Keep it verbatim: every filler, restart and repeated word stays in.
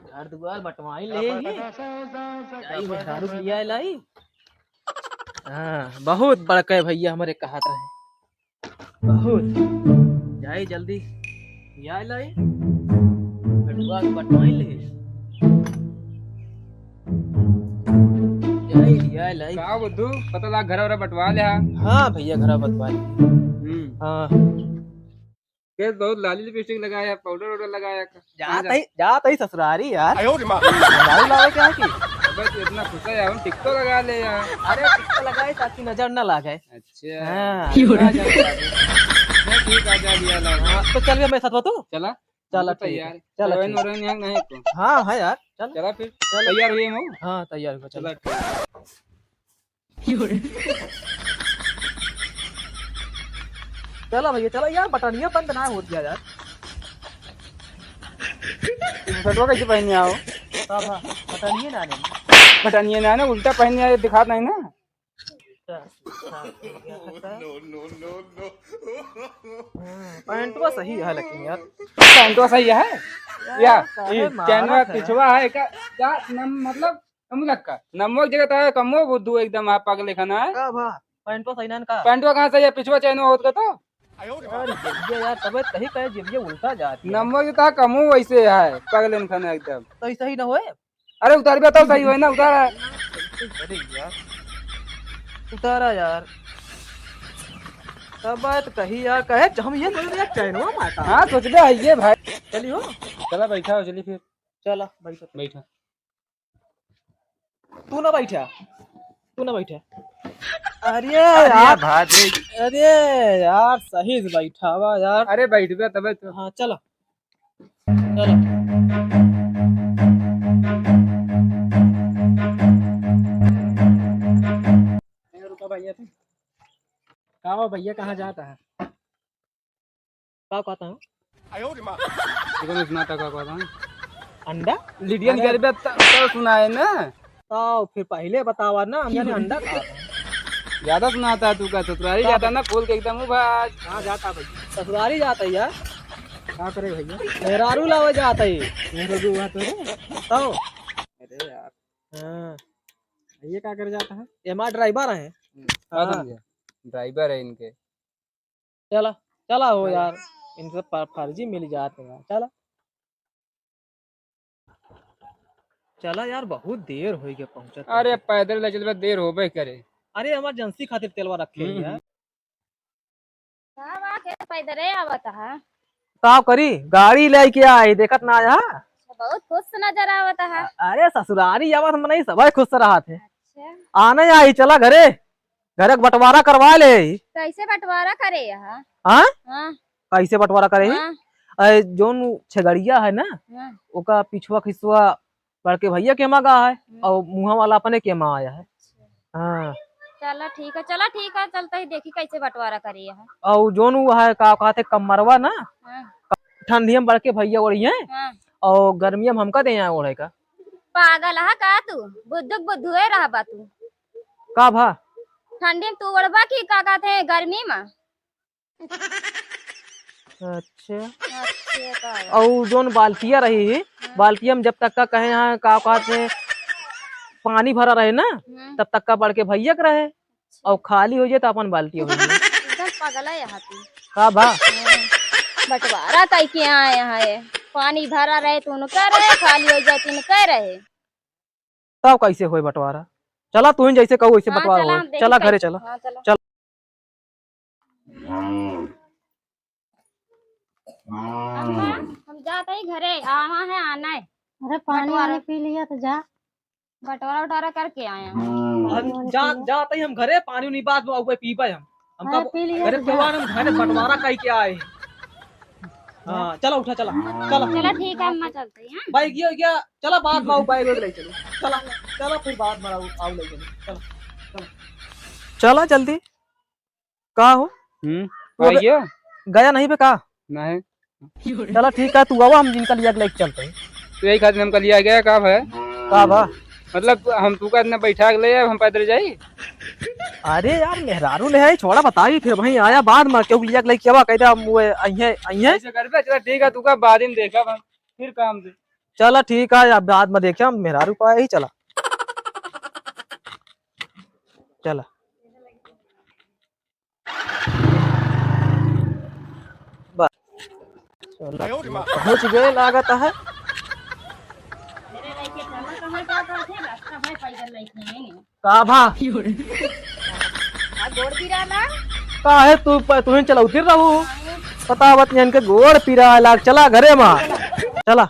घर दुआर बटवाई ले ही। जाई मेहरारू लिया लाई। हाँ, बहुत बड़का भैया हमरे कहत रहे। बहुत। जाई जल्दी लिया लाई। घर दुआर बटवाई ले। जाई लिया लाई। का बुद्धू, पता लाग घर वाला बटवा ले हा? हाँ भैया, घर बटवा ले। हम्म। हाँ। के बहुत लाली लिपस्टिक लगाया, पाउडर वाउडर लगाया का? कहाँ जात जा- ही, जात ही ससुरारी यार। आयो रे माँ। दारू लावे क्या है कि? अबे तू इतना खुश है यार, टिक तो लगा ले यार। अरे टिक तो लगाए ताकि नजर ना लागे। अच्छा। हाँ। ठीक आ जा, ठीक आ जा, लिया ला। हाँ, तो चल बे मेरे साथ हो तू। चला। चला, हम तो ठीक है। तैयार। चला, हीरोइन ठीक। वीरोइन यहाँ नहीं तो। हाँ, है यार, चल। चला फिर। चल। तैयार हुए हम? हाँ, तैयार हुआ, चल। चला ठीक। चला भैया, चला यार, बटनिया बंद ना होत गया यार। बुशर्टवा कैसे पहने आओ? का भा, बटनिया ना आने। बटनिया ना आने, उल्टा पहने आए, दिखात नहीं ना। अच्छा, अच्छा, ठीक है, अच्छा। हाँ, पैंटवा सही है लेकिन यार। पैंटवा सही है? यार, या, काहे ई मारत चैनवा है? पिछवा है का? का नम-, मतलब, कम लग का? नमवा की जगह तो है, कमो बुद्धू एकदम आप पागल लेखा ना है। का भा? पैंटवा सही ना है का? पैंटवा कहाँ सही है? पिछवा चैनवा होत का तो? अरे, जेबिया यार, तबे कहीं कहे जेबिया उल्टा जाती है। नमवा की तो कमो वैसे है, पागल लेखा ना एकदम। तो ऐसा ही ना होए? अरे उतार बे तो सही होए ना, उतार। अरे यार, उतारा यार। तब बात कही यार, कहे हम ये सोच रहे चैनवा माटा। हाँ, सोच रहे है ये भाई। चलियो। चला बैठा हो, चली फिर। चला, बैठो। बैठा। तू ना बैठा, तू ना बैठा। अरे अरे यार, भाई। अरे यार, सही से बैठावा यार। अरे बैठ बे तबे तो। हाँ, चला। चलो। रुको भैया, तुम। का हो भैया, कहाँ जाता है? का कहता है? देखो, नहीं सुनाता का कहता है? अंडा? लिडियन अरे। गरबे त-, त सुनाए ना। तो फिर पहले बतावा ना, हम जाने अंडा खात है। ज्यादा सुनाता है तू का, ससुरारी हाँ। जाता ना, खोल के एकदम उभार। कहाँ जाता भाई? ससुरारी जाता है यार। का करे भैया? मेहरारू लावे जाता है। मेहरारू हुआ तो रे। तो? अरे यार। हाँ। ये का करे जाता है? ये हमारा ड्राइवर है। हम्म, हाँ। समझे? ड्राइवर है इनके। चला, चला हो चला। यार, इनसे फ-, फर्जी मिल जात है यार, चला। चला यार, बहुत देर होइ गया पहुँचत अरे, पहुँचत। पैदल ले चलबे, देर होबे करे। अरे, इमरजेंसी खातिर तेलवा रखे हम्म, हैं यार। हम्म। का बा, के पैदले आवत है? का करी, गाड़ी लेके आई, देखत ना आया। बहुत खुश नजर आवत है। अ-, अरे, ससुरारी आवत, मनई सबै खुश रहत है। अच्छा। आने आई, चला घरे। घर के बंटवारा करवा ले। कैसे बंटवारा करे यहाँ? हाँ? हाँ। कैसे बंटवारा करे ही? हाँ। अरे, जौन छेगड़िया है ना, हाँ। ओका पिछुआ खिसुआ बड़के भैया के मा गा है हम्म। और मुँहा वाला अपने के मा आया है। अच्छा। हाँ। चला ठीक है, चला ठीक है, चलते ही देखी कैसे बंटवारा करे यहाँ। और जौन वो है, का कहते, कमरवा ना, हाँ। ठंडिया में बड़के भैया ओढ़ी हैं हाँ। और गर्मिया में हमका दे यहाँ ओढ़े का। पागल है का तू? बुद्धू के बुद्धुए रहबा तू। का भा? ठंडी में तू ओढ़बा की का कहते हैं गर्मी में? अच्छा। अच्छा, का बा? और जौन बाल्टिया रही, हाँ। बाल्टिया में जब तक का कहे यहाँ का कहते हैं, पानी भरा रहे ना, हम्म। तब तक का बड़के भैया के रहे, और खाली हो जाए तो अपन बाल्टिया हो जाए। एकदम पगला है तू। का भा? हाँ। बंटवारा कई के आए हैं, पानी भरा रहे तो उनका रहे, खाली हो जाए तो इनका रहे। तब कैसे होए बंटवारा? चला, तू ही जैसे कहू वैसे हाँ, बंटवारा चला, होए। हम देखी चला, घरे कैसे। चला। हाँ, चला। चल। अम्मा, हम जात ही घरे, आवा है आना है। अरे, पानी बंटवारा। वानी पी लिया तो जा। बंटवारा उटवारा करके आए हैं। हम जा, जात ही हम घरे, पानी उनी बाद में आउबे पीबे हम। हमका अरे, पी लिया घरे तो जा। केवा हम घरे बंटवारा कई के आए हैं। हाँ, चला उठा, चला, चला। चला, ठीक है, अम्मा, चलते हैं, हाँ? बैग ये हो गया, चला, बाद में आओ, बैग वैग ले चलो। चला, चला, फिर बाद में आओ, आओ ले चलो। चला, चला। चला जल्दी। का हो? हम्म, वो ग-, आइए। गया नहीं बे का? नहीं। चला ठीक है, तू आवा, हम इनका लिया के लेके चलते हैं। तो यही खातिर हमका लिया गया, का है? का बा? मतलब, हम तू का इतना बैठा के ले आए, हम पैदल जाई? अरे यार, मेहरारू ले आई, छोड़ा, बताई, फिर वहीं आया बाद में, क्यों लिया के लेके आवा, कहता हम वो अइहे, अइहे। ऐसे करबे, चला ठीक है, तू का बाद में देखा हम, फिर काम से। चला ठीक है, अब बाद में देखे हम, मेहरारू पाए ही, चला। चला। बस। चला, पहुँच गए लागत है। का भा? का है तू प-, तुहिन चलौती रहू। पता बत इनके गोड़ पिरा लाग, चला घरे मा। चला।